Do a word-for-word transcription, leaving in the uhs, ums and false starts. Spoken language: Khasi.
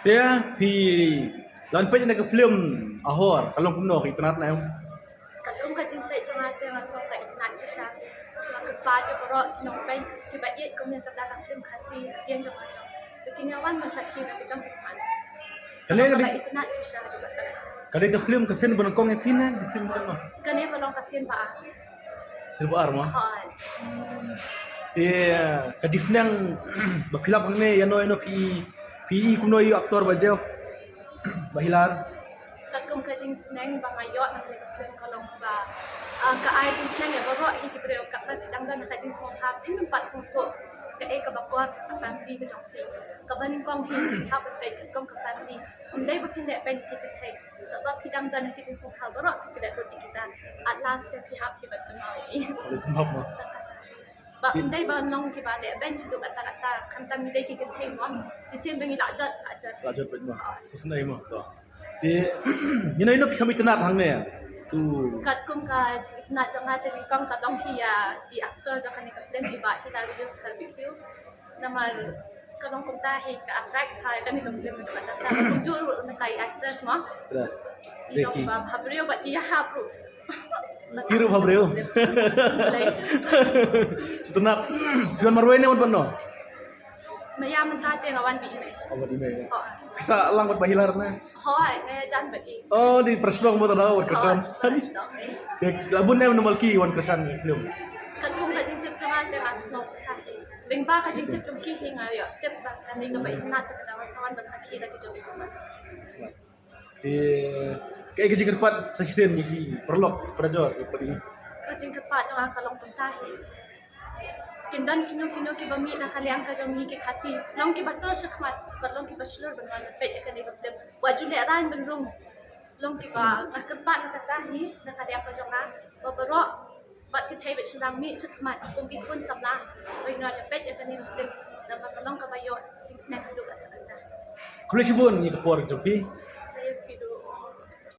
Te phi la peit ïa ka film Ahor, ka long kumno, ka itynnad ne em? Katkum ka jingpeit jong nga te nga sngew ka itynnad shisha. Nga kyrpad ïa baroh ki nongpeit kiba ïeit kum ïa kata ka film Khasi, Ktien Jong Nga Jong. Ba kin ïa wan ban sakhi na ka jong ki khmat. Kane ka dei, ka itynnad shisha haduh katta. Ka dei ka film ka sien ba nyngkong ïa phi ne ka sien ba ar? Kane ka long ka sien ba ar. Sien ba ar mo? Hooid. Te ka jingsneng ba phi lap hangne, ïano ïano phi, phi i kumno ïa u actor ba jop, Bah Hilar? Katkum ka jingsneng ba nga ïoh na kane ka film ka long ba, ah, ka ai jingsneng ïa baroh hi ki briew, katba phi dang don ha ka jingsngewhap, phim pat sngewthuh kaei kaba kwah ka family ka jong phi. Kaba nyngkong hi phi hap ban peit katkum ka family. Ym dei ba phin leh beiñ ki kynthei. Katba phi dang don ha ka jingsngewhap baroh phi klet lut ïa kita. At last te phi hap hi ban kynmaw ïa i. Kynmaw mo. Ba ym dei ba long kiba leh beiñ haduh katta katta, khamtam ngi dei ki kynthei mo. Shisien ba ngi lah jot, lah jot. Lah jot beit mo. Shisien mo to. Te ïano ïano phi kham itynnad hangne? Tu. Katkum ka itynnad jong nga te nyngkong ka long hi ïa i actor jong kane ka film, i Bah Hilarius Kharbeihiew. Namar ka long kumta hi ka attract ha kane ka film haduh katta katta. Kumjuh ruh mynta i actress mo. Actress. I long ba bhabriew bad i ïahap ruh. Phi ruh bhabriew. Itynnad. Phi wan marwei ne wan bad no? Maya mynta te nga wan bad i mei. Oh, bad i mei. Hooid. Phi sah lang bad Bah Hilar ne? Hooid, nga ïajan bad i. Oh, dei para shnong mo tang da, wan kyrshan. Hooid, para shnong, eh. Te la bun ne em na Malki wan kyrshan film? Katkum ka jingtip jong nga te nga sngew kumta hi. Lyngba ka jingtip jong ki hi nga ïoh tip ba kane kaba itynnad te ka dei ban sa wan ban sakhi da ki jong ki. Te kaei ka jingkyrpad sa shisien ïa ki paralok parajor ïa phi? Ka jingkyrpad jong nga ka long kumta hi. Kin don kino kino kiba mih na ka liang ka jong ngi ki Khasi, long kiba tur shakhmat bad long kiba shlur ban wan peit ïa kane ka film. Wat ju lehraiñ ban rung. Long kiba, nga kyrpad na kata hi na ka liang ka jong nga ba baroh bad ki thei bad shyndang mih shakhmat kum ki khun samla ban wan peit ïa kane ka film. Namar ka long kaba ïoh jingsneng haduh katta katta. Khublei shibun ïa ka por ka jong phi.